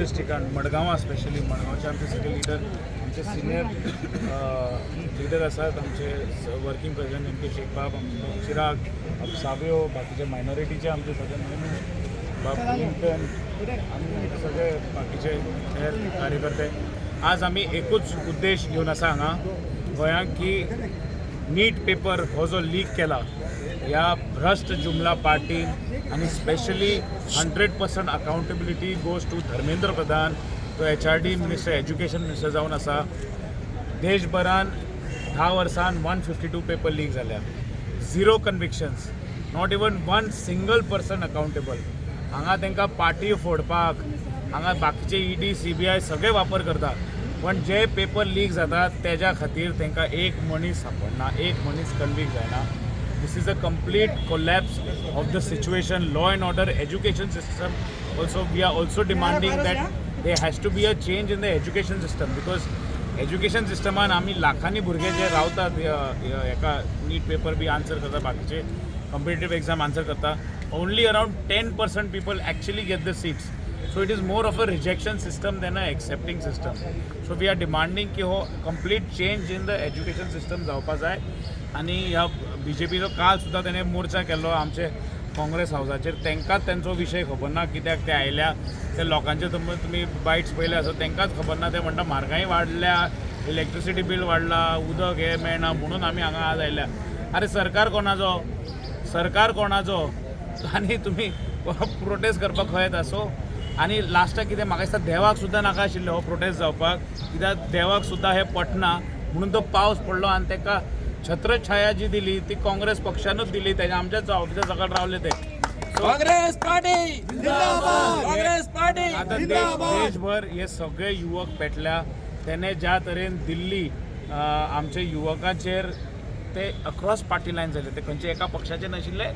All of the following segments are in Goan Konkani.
डिस्ट्रिक्टान मडगांवां, स्पेशली मडगांवचे आमचे सगळे लिडर, आमचे सिनियर लिडर आसात, आमचे वर्किंग प्रेसिडेंट एम के शेखबाब, आमचे चिराग बाब, साव्यो, बाकीचे मायनॉरिटीचे आमचे सगळे मोनू बाब, लिंकन आनी सगळे बाकीचे हेर कार्यकर्ते. आज आमी एकूच उद्देश घेवन आसा हांगा गोंयांत की नीट पेपर हो जो लीक केला ह्या भ्रश्ट जुमला पार्टीन आनी specially 100% accountability goes to Dharmendra Pradhan. तो HRD minister, education minister जावन आसा. देशभरान 10 वर्सान 152 पेपर लीक जाल्या. Zero convictions, not even one single person accountable. हांगा तांकां पार्टी फोडपाक हांगा बाकीचे ईडी, सीबीआय सगळे वापर करता, पण जे पेपर लीक जातात तेज्या खातीर तांकां एक मनीस सापडना, एक मनीस कन्विक्ट जायना. This is a complete collapse of the situation, law and order, education system also. We are also demanding that there has to be a change in the education system, because education सिस्टमान आमी लाखांनी भुरगे जे रावतात, हेका नीट पेपर बी आन्सर करता, बाकीचे कॉम्पिटेटीव एग्जाम आन्सर करता, only around 10% people actually get the seats. So it is more of a rejection system than a accepting system. So we are demanding की हो complete change in the education system जावपा जाय. आनी ह्या बीजेपीचो काल सुद्दां तेणें मोर्चा केल्लो आमचे काँग्रेस हावसाचेर. तांकांच तेंचो विशय खबर ना कित्याक ते आयल्या. ते लोकांचे तुमी बायट्स पळयले आसत, तांकांच खबर ना. ते म्हणटा म्हारगाय वाडल्या, इलेक्ट्रिसिटी बील वाडला, उदक हें मेळना म्हणून आमी हांगा आज आयल्या. अरे, सरकार कोणाचो? सरकार कोणाचो आनी तुमी प्रोटेस्ट करपाक खंय येता? सो आनी लास्टाक कितें, म्हाका दिसता देवाक सुद्दां नाका आशिल्लें हो प्रोटेस्ट जावपाक, कित्याक देवाक सुद्दां हें पटना म्हणून तो पावस पडलो आनी ताका छत्रछाया जी दिली ती काँग्रेस पक्षानूच दिली. तेज्या आमच्याच ऑफिसा सकयल रावले ते. सो काँग्रेस पार्टी जिंदाबाद! काँग्रेस पार्टी आता देशभर हे सगळे युवक पेटल्या. तेणे ज्या तरेन दिल्ली आमचे युवकांचेर, ते अक्रॉस पार्टी लायन जाले. ते खंयचे एका पक्षाचे नाशिल्ले,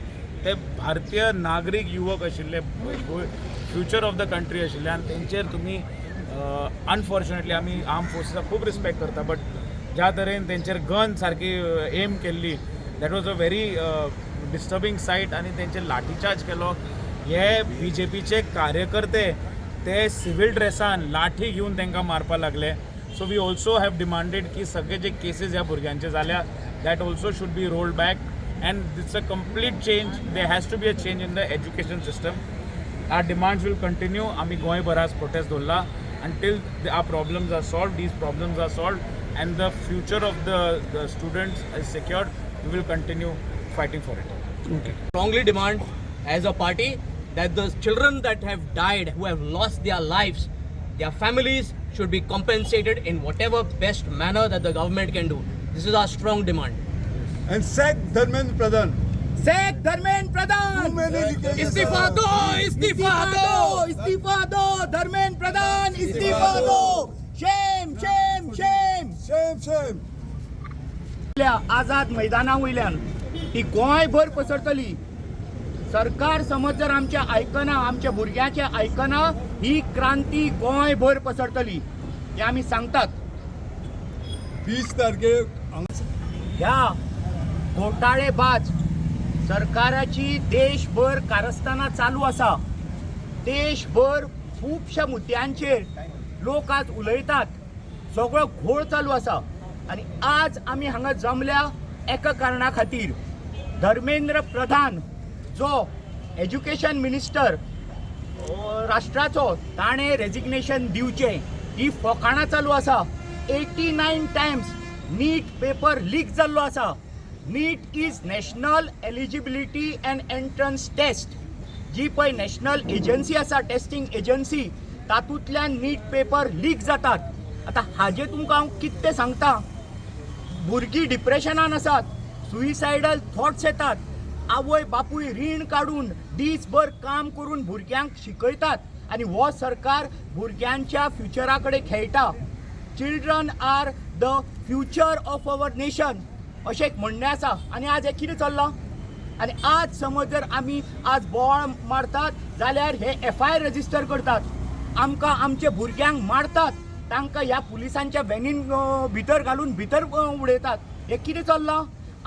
ते भारतीय नागरीक युवक आशिल्ले, फ्युचर ऑफ the country आशिल्ले. आनी तेंचेर तुमी अनफॉर्च्युनेटली, आमी आर्म फोर्सीसाक खूब रिस्पेक्ट करता, बट ज्या तरेन तेंचेर गन सारकी एम केल्ली, that was a very disturbing sight. आनी तेंचेर लाठीचार्ज केलो. हे बीजेपीचे कार्यकर्ते ते सिवील ड्रेसान लाठी घेवन तांकां मारपाक लागले. So we also have demanded की सगळे जे केसीस ह्या भुरग्यांचे जाल्या, that also should be rolled back and it's a complete change. There has to be a change in the education system. Our demands will continue. आमी गोंयभरात प्रोटेस्ट दवरला until our problems are solved, these problems are solved and the future of the students is secured. We will continue fighting for it. Strongly demand as a party that the children that have died, who have lost their lives, their families should be compensated in whatever best manner that the government can do. This is our strong demand. And sack Dharmendra Pradhan. Sack Dharmendra Pradhan. Too many leakages. इस्तीफा दो, इस्तीफा दो. इस्तीफा दो धर्मेंद्र प्रधान, इस्तीफा दो. Shame, shame, shame. Shame, shame. आझाद मैदाना वयल्यान ती गोंयभर पसरतली. सरकार समज जर आमच्या आयकना, आमच्या भुरग्यांचे आयकना, ही क्रांती गोंयभर पसरतली हे आमी सांगतात. 20 तारखेक ह्या घोटाळेबाज सरकाराची देशभर कारस्थानां चालू आसा. देशभर खुबश्या मुद्द्यांचेर लोक आज उलयतात. सगळो घोळ चालू आसा आनी आज आमी हांगा जमल्या एका कारणा खातीर. धर्मेंद्र प्रधान जो एज्युकेशन मिनिस्टर राष्ट्राचो, ताणें रेजिग्नेशन दिवचें. ही फोकाणां चालू आसा. 89 times NEET paper leak जाल्लो आसा. NEET is National Eligibility and Entrance Test. जी पळय नॅशनल एजन्सी आसा, टेस्टींग एजन्सी, तातूंतल्यान नीट पेपर लीक जातात. आतां हाजें तुमकां हांव कितें सांगता, भुरगीं डिप्रेशनान आसात, सुइसायडल थॉट्स येतात. आवय बापूय रीण काडून दीसभर काम करून भुरग्यांक शिकयतात आनी हो सरकार भुरग्यांच्या फ्युचरा कडेन खेळटा. Children are the future of our nation अशें एक म्हणणें आसा आनी आज हें कितें चल्लां? आनी आज समज जर आमी आज बोवाळ मारतात जाल्यार हे एफआयआर रजिस्टर करतात. आमकां, आमच्या भुरग्यांक मारतात, तांकां ह्या पुलिसांच्या व्हॅनीन भितर घालून भितर उडयतात. हें कितें चल्लां?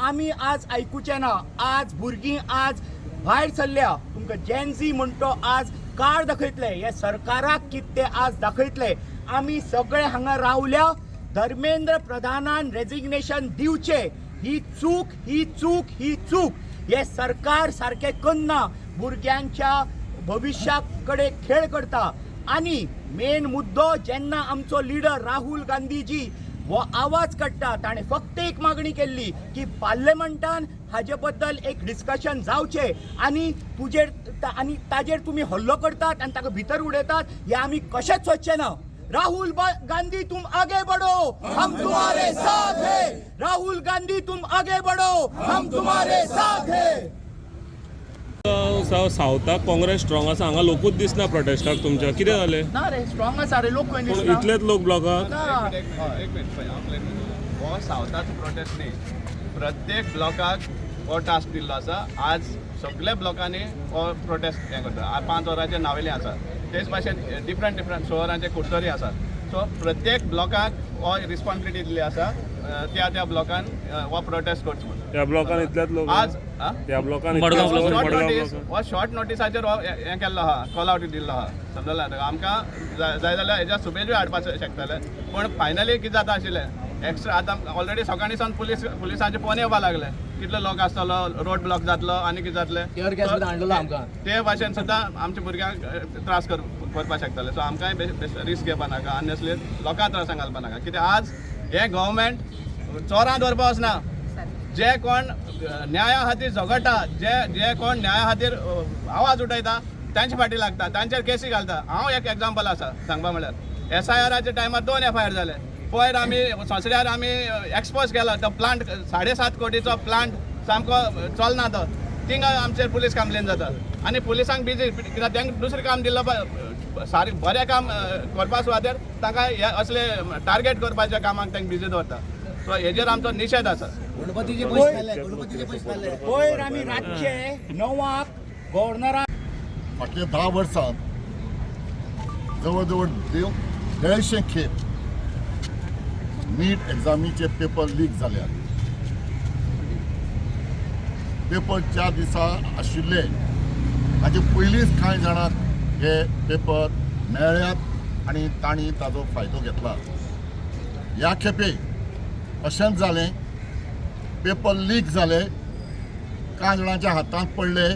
आमी आज आयकुचें ना. आज भुरगीं आज भायर सरल्या. तुमकां जेनझी म्हणटो आज सरकार दाखयतले, हे सरकाराक कितें तें आज दाखयतले. आमी सगळे हांगा रावल्या. धर्मेंद्र प्रधानान रेजिग्नेशन दिवचें. ही चूक, ही चूक, ही चूक. हे सरकार सारकें करना, भुरग्यांच्या भविश्या कडेन खेळ करता. आनी मेन मुद्दो, जेन्ना आमचो लिडर राहुल गांधीजी हो आवाज काडटा, ताणें फक्त एक मागणी केल्ली की पार्लमेंटान हाजे बद्दल एक डिस्कशन जावचें. आनी तुजेर आनी ताजेर तुमी हल्लो करतात आनी ताका भितर उडयतात, हें आमी कशेंच सोदचें ना. राहुल गांधी, तुम आगे बढ़ो, हम तुम्हारे साथ है. राहुल गांधी, तुम आगे बढ़ो, हम तुम्हारे साथ है. सावथाक काँग्रेस स्ट्रॉंग आसा, हांगा लोकूच दिसना प्रोटेस्टाक तुमच्या. कितें जालें? ना रे, स्ट्रॉंग आसा रे लोक. खंय पूण दिसना? इतलेच लोक ब्लॉकाक? ना. एक मिनिट, एक मिनिट, पळय, हांव क्लियर करता. हो सावथाचो प्रोटेस्ट न्ही, प्रत्येक ब्लॉकाक हो टास्क दिल्लो आसा. आज सगल्या ब्लॉकांनी हो प्रोटेस्ट हें करता. आज 5 वरांचेर नावेले आसा, तेच भाशेन डिफरंट डिफरंट 6 वरांचे कुडतरी आसा. सो प्रत्येक ब्लॉकाक हो रिस्पॉन्सिबिलिटी दिल्ली आसा, त्या त्या ब्लॉकान हो प्रोटेस्ट करचो म्हणून. ह्या ब्लॉकान इतलेच लोक? आज आ? ह्या ब्लॉकान? मडगांव ब्लॉकान. शॉर्ट मडगांव नोटीस ब्लॉकान. हो शॉर्ट नोटीसाचेर हो हें केल्लो आहा, कॉल आवट दिल्लो आहा, समजलें आतां आमकां जाय जाल्यार हेज्या सुबेजूय हाडपाक शकताले, पूण फायनली कितें जाता आशिल्लें एक्स्ट्रा. आतां ऑलरेडी सकाळीं सावन पुलिसांचे फोन येवपा लागले, कितलो लोक आसतलो, रोड ब्लॉक जातलो आनी कितें जातलें. टियर गॅस सुद्दां हाडलेलो आमकां. ते भाशेन सुद्दां आमच्या भुरग्यांक त्रास करपाक शकताले. सो आमकांय रिस्क घेवपा नाका आनी असले लोकांक त्रासांक घालपा नाका. कित्याक आज हें गव्हर्मेंट चोरां दवरपा वचना. जे कोण न्याया खातीर झगडटा, जे जे कोण न्याया खातीर आवाज उठयता, तांचे फाटी लागता, तांचेर केसी घालता. हांव एक एग्जाम्पल आसा सांगपा म्हणल्यार, एसआयआराच्या टायमार 2 एफआयआर जाले. पयर आमी सोंसड्यार आमी एक्सपोज केलो तो प्लांट, 7.5 कोटीचो प्लांट सामको चलना तो, थिंगा आमचेर पुलीस कंप्लेन जाता आनी पुलिसांक बिजी, कित्याक तांकां दुसरें काम दिल्लो सारकें बरें काम करपा सुवातेर तांकां हे असले टार्गेट करपाच्या कामाक तांकां बिजी दवरता. सो हेजेर आमचो निशेध आसा. पयर आमी रातचे 9 गव्हर्नरा फाटल्या 10 वर्सांत जवळ जवळ 150 खेप नीट एग्जामीचे पेपर लीक जाल्यात. पेपर 4 दिसा आशिल्ले ताचे पयलींच कांय जाणांक हे पेपर मेळ्ळ्यात आनी तांणी ताजो फायदो घेतला. ह्या खेपे अशेंच जालें, पेपर लीक जाले, कांय जाणांच्या हातांत पडले,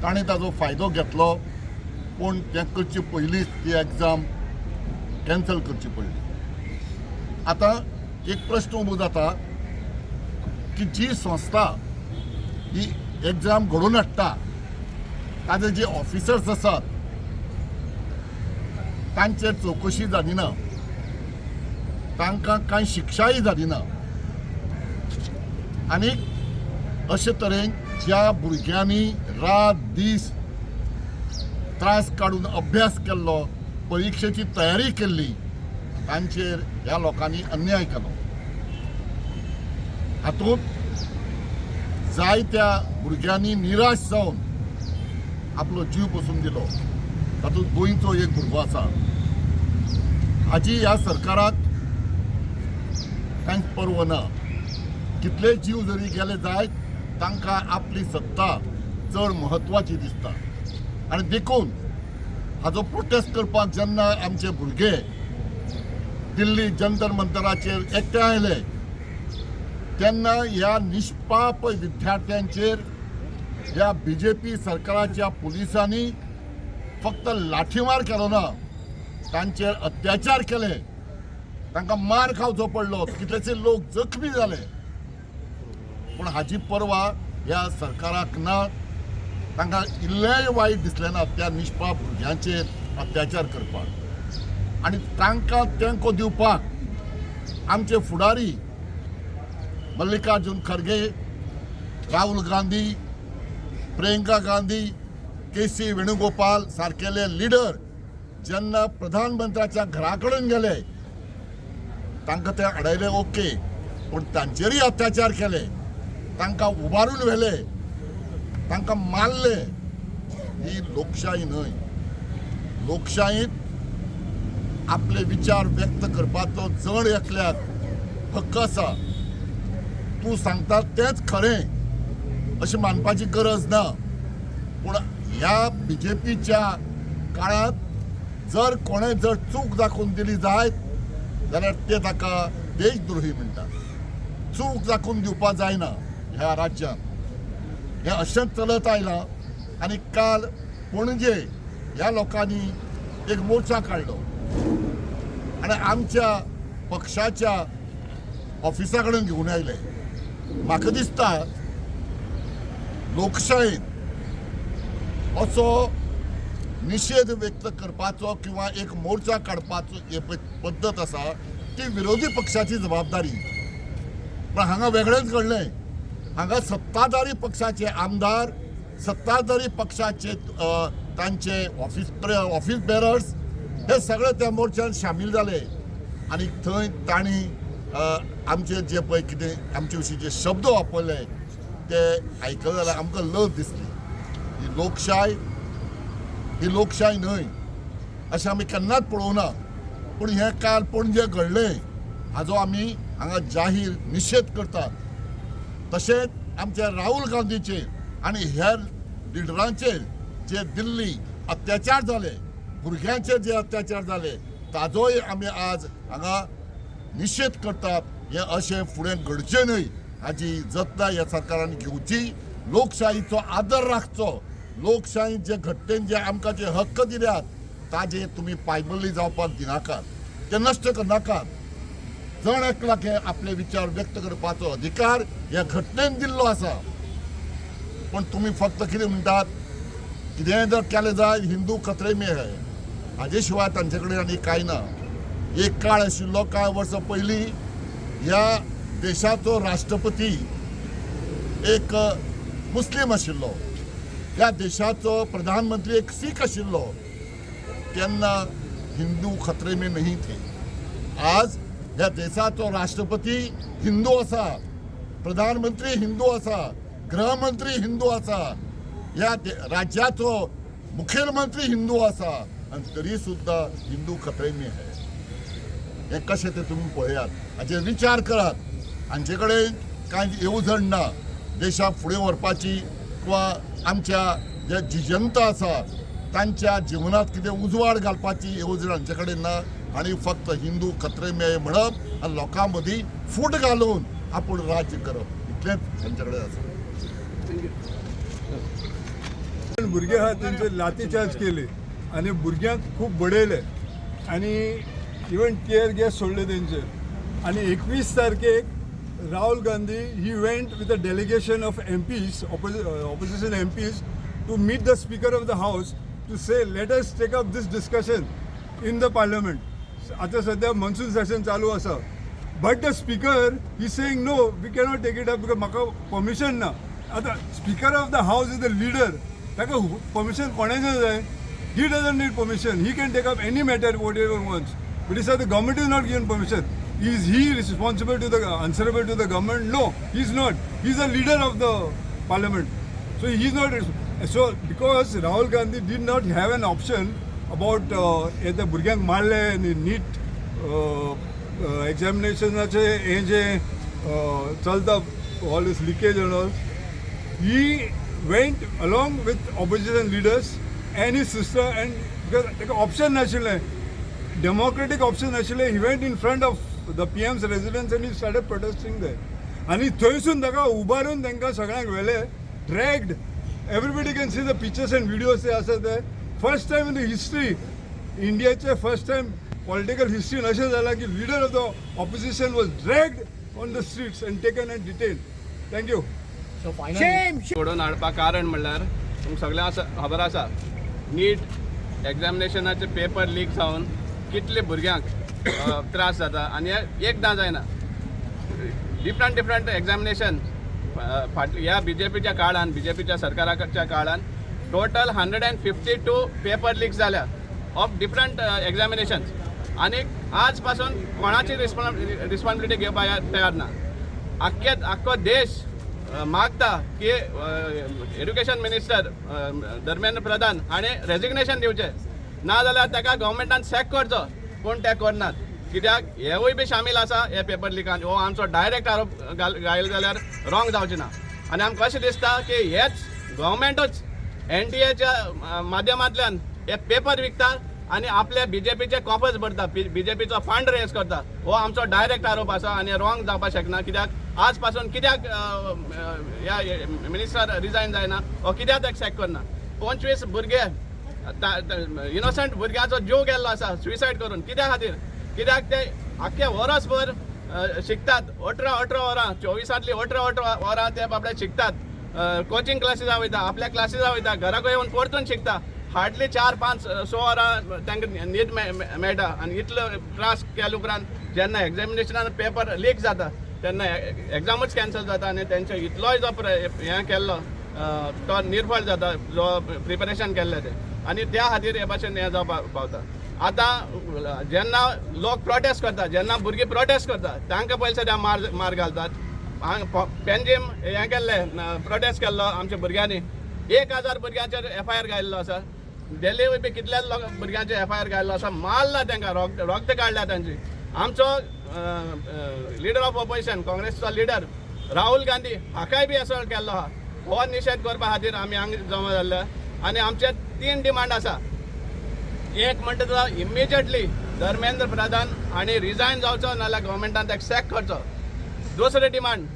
ताणें ताजो फायदो घेतलो, पूण तें करचे पयलींच ती एग्जाम कॅन्सल करची पडली. आतां एक प्रश्न उबो जाता की जी संस्था ही एग्जाम घडोवन हाडटा, ताजे जे ऑफिसर्स आसात तांचेर चवकशी जाली ना, तांकां कांय शिक्षाय जाली ना, आनी अशे तरेन ज्या भुरग्यांनी रात दीस त्रास काडून अभ्यास केल्लो, परिक्षेची तयारी केल्ली, तांचेर ह्या लोकांनी अन्याय केलो. हातूंत जायत्या भुरग्यांनी निराश जावन आपलो जीव पसून दिलो. तातूंत गोंयचो एक भुरगो आसा. हाजी ह्या सरकाराक कांयच पर्व ना. कितले जीव जरी गेले जायत, तांकां आपली सत्ता चड म्हत्वाची दिसता. आनी देखून हाजो प्रोटेस्ट करपाक जेन्ना आमचे भुरगे दिल्ली जंतर मंतराचेर एकठांय आयले, तेन्ना ह्या निष्पाप विद्यार्थ्यांचेर ह्या बीजेपी सरकाराच्या पुलिसांनी फक्त लाठीमार केलो ना, तांचेर अत्याचार केले, तांकां मार खावचो पडलो, कितलेशे लोक जखमी जाले. पूण हाजी पर्वा ह्या सरकाराक ना. तांकां इल्लेंय वायट दिसलें ना त्या निष्पाप भुरग्यांचेर अत्याचार करपाक. आनी तांकां तेंको दिवपाक आमचे फुडारी मल्लिकार्जुन खरगे, राहुल गांधी, प्रियंका गांधी, के सी वेणुगोपाल सारकेले लिडर जेन्ना प्रधानमंत्र्याच्या घरा कडेन गेले, तांकां ते अडयले ओके, पूण तांचेरय अत्याचार केले, तांकां उबारून व्हेले, तांकां मारले. ही लोकशाही न्हय. लोकशाहीत आपले विचार व्यक्त करपाचो जण एकल्याक हक्क आसा. तूं सांगता तेंच खरें अशें मानपाची गरज ना. पूण ह्या बीजेपीच्या काळांत जर कोणें जर चूक दाखोवन दिली जायत जाल्यार ते ताका देशद्रोही म्हणटात. चूक दाखोवन दिवपाक जायना ह्या राज्यांत. हें अशेंच चलत आयलां आनी काल पणजे ह्या लोकांनी एक मोर्चा काडलो आनी आमच्या पक्षाच्या ऑफिसा कडेन घेवन आयले. म्हाका दिसता लोकशायेंत असो निशेध व्यक्त करपाचो किंवा एक मोर्चा काडपाचो हे पद्दत आसा ती विरोधी पक्षाची जबाबदारी. पण हांगा वेगळेंच घडलें. हांगा सत्ताधारी पक्षाचे आमदार, सत्ताधारी पक्षाचे तांचे ऑफिस बेरर्स हे सगळे त्या मोर्चान सामील जाले आनी थंय तांणी आमचे जे पळय कितें आमचे विशीं जे शब्द वापरले ते आयकले जाल्यार आमकां लज दिसली. ही लोकशाय, ही लोकशाय न्हय अशें आमी केन्नाच पळोवना. पूण हें काल पणजे घडलें हाजो आमी हांगा जाहीर निशेध करतात. तशेंच आमच्या राहुल गांधीचेर आनी हेर लिडरांचेर जे दिल्ली अत्याचार जाले, भुरग्यांचेर जे अत्याचार जाले ताजोय आमी आज हांगा निशेध करतात. हें अशें फुडें घडचें न्हय हाजी जतनाय ह्या सरकारान घेवची. लोकशाहीचो आदर राखचो. लोकशाही जे घटनेन जे आमकां जे हक्क दिल्यात ताजे तुमी पायमल्ली जावपाक दिनाकात, ते नश्ट करनाकात. जण एकल्याक हे आपले विचार व्यक्त करपाचो अधिकार ह्या घटनेन दिल्लो आसा. पूण तुमी फक्त कितें म्हणटात, कितेंय जर केलें जाय हिंदू खतरे में है, हाजे शिवाय तांचे कडेन आनी कांय ना. एक काळ आशिल्लो कांय वर्सां पयलीं ह्या देशाचो राष्ट्रपती एक मुस्लीम आशिल्लो, ह्या देशाचो प्रधानमंत्री एक सीख आशिल्लो, तेन्ना हिंदू खतरे में नहीं थे. आज ह्या देशाचो राष्ट्रपती हिंदू आसा, प्रधानमंत्री हिंदू आसा, गृहमंत्री हिंदू आसा, ह्या राज्याचो मुखेलमंत्री हिंदू आसा आनी तरी सुद्दां हिंदू खतरे में है. हें कशें तें तुमी पळयात, हाचेर विचार करात. हांचे कडेन कांय येवजण ना देशाक फुडें व्हरपाची किंवा आमच्या जे जी जनता आसा तांच्या जिवनांत कितें उजवाड घालपाची येवजण हांचे कडेन ना. आनी फक्त हिंदू खतरे में म्हणप आनी लोकां मदीं फूट घालून आपूण राज्य करप इतलेंच तांचे कडेन आसा. भुरगे आहा तेंचे लाठीचार्ज केले आनी भुरग्यांक खूब बडयले आनी इवन टियर गॅस सोडले तेंचेर. आनी 21 तारखेक Rahul Gandhi he went with a delegation of MPs, opposition MPs, to meet the speaker of the house to say let us take up this discussion in the parliament. आतां सद्या मॉन्सून सेशन चालू आसा, but the speaker he saying no, we cannot take it up because म्हाका परमिशन ना. आतां speaker of the house is the leader, ताका परमिशन कोणाचें जाय? He doesn't need permission. He can take up any matter whatever wants. But he said the government is not given permission. Is he responsible to the answerable to the government? No, he is not. He is a leader of the parliament. So he is not. So because Rahul Gandhi did not have an option about हे ते भुरग्यांक मारले आनी नीट एग्जामिनेशनाचे हे जे चलता all this leakage and all, he went along with opposition leaders and his sister, and because ताका ऑप्शन नाशिल्लें, डेमोक्रेटीक ऑप्शन नाशिल्लें, he went in front of the PM's residence and he started protesting there. आनी थंयसून ताका उबारून तांकां सगळ्यांक व्हेले, dragged. Everybody can see the pictures and videos ते आसा ते. First time in the history, इंडियाचे फर्स्ट टायम पॉलिटिकल हिस्ट्रीन अशें जालां की leader of the opposition was dragged on the streets and taken and detained. Thank you. So finally, घडोवन हाडपाक कारण म्हणल्यार तुमकां सगळ्यांक आसा खबर आसा, नीट एग्जामिनेशनाचे पेपर लीक जावन कितले भुरग्यांक त्रास जाता आनी हे एकदां जायना, डिफरंट डिफरंट एग्जामिनेशन. फाटल्या ह्या बीजेपीच्या काळान, बीजेपीच्या सरकाराच्या काळान total 152 paper leak जाल्या ऑफ डिफरंट एग्जामिनेशन्स. आनी आज पासून कोणाची रिस्पॉन्सिबिलिटी घेवपाक तयार ना. आख्खे आख्खो देश मागता की एड्युकेशन मिनिस्टर धर्मेंद्र प्रधान हाणें रेजिग्नेशन दिवचें, ना जाल्यार ताका गव्हर्मेंटान सॅक करचो. पूण ते करनात, कित्याक हेवूय बी सामील आसा हे पेपर लिकान. हो आमचो डायरेक्ट आरोप घायल जाल्यार रॉंग जावचें ना. आनी आमकां अशें दिसता की हेच गव्हर्मेंटूच एनटीएच्या माध्यमांतल्यान हे पेपर विकता आनी आपले बीजेपीचे कॉफर्स भरता, बीजेपीचो फंड रेज करता. हो आमचो डायरेक्ट आरोप आसा आनी रॉंग जावपाक शकना. कित्याक आज पासून कित्याक ह्या मिनिस्टर रिजायन जायना वो कित्याक ताका सॅक करना? 25 भुरगे, इनोसंट भुरग्याचो जीव गेल्लो आसा सुसायड करून. कित्या खातीर? कित्याक ते आख्खे वरसभर शिकतात, 18 18 वरां, 24तांतली 18 18 वरां ते बाबडे शिकतात. कोचिंग क्लासीसा वयता, आपल्या क्लासीसा वयता, घरा कडेन येवन परतून शिकता. हार्डली 4, 5, 6 वरां तांकां न्हीद मेळटा आनी इतलो त्रास केले उपरांत जेन्ना एग्जामिनेशनान पेपर लीक जाता तेन्ना एग्जामूच कॅन्सल जाता आनी तेंचे इतलोय जो हें केल्लो तो निर्फळ जाता, जो प्रिपरेशन केल्लें तें. आनी त्या खातीर हे भाशेन हें जावपाक पावता. आतां जेन्ना लोक प्रोटेस्ट करता, जेन्ना भुरगीं प्रोटेस्ट करता, तांकां पयशे सद्या मार मार घालतात. हांगा पेंजीम हें केल्लें, प्रोटेस्ट केल्लो आमच्या भुरग्यांनी, 1000 भुरग्यांचेर एफआयआर घायल्लो आसा. दिल्ली बी कितल्याच लोक भुरग्यांचेर एफआयआर घायल्लो आसा. मारला तांकां, रक्त काडल्या तांची. आमचो लिडर ऑफ ऑपोजिशन, काँग्रेसचो लिडर राहुल गांधी हाकाय बी असल्ट केल्लो आहा. हो निशेध करपा खातीर आमी हांगा जमा जाल्ले आनी आमचे तीन डिमांड आसा. एक म्हणटा तो इमिजिएटली धर्मेंद्र प्रधान आनी रिजायन जावचो, नाल्यार गव्हर्मेंटान ताका सॅक करचो. दुसरें डिमांड,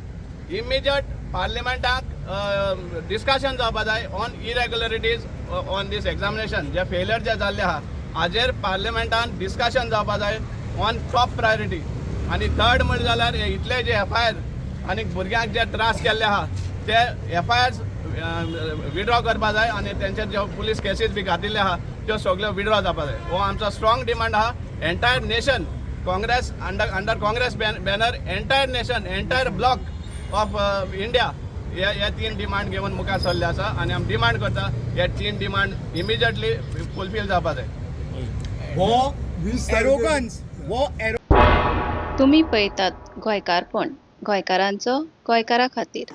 इमिजिएट पार्लिमेंटाक डिस्कशन जावपा जाय on irregularities on this examination. जे फेलियर जे जाल्ले आहा हाजेर पार्लिमेंटान डिस्कशन जावपा जाय ऑन टॉप प्रायोरिटी. आनी थर्ड म्हणलें जाल्यार हे इतले जे एफआयआर आनी भुरग्यांक जे त्रास केल्ले आहा ते एफआयआर विड्रॉ करपा जाय आनी तेंचेर ज्यो पुलीस केसीस बी घातिल्ले आहा त्यो सगल्यो विड्रॉ जावपा जाय. हो आमचो स्ट्रॉंग डिमांड आहा. Entire nation Congress, under Congress banner, entire nation, entire block of India हे हे तीन डिमांड घेवन मुखार सरले आसा आनी आमी डिमांड करता, हे तीन डिमांड इमिजिएटली फुलफील जावपा जाय. हो 20 तारखेर एरोगन्स हो तुमी पळयतात गोंयकारपण, गोंयकारांचो गोंयकारा खातीर.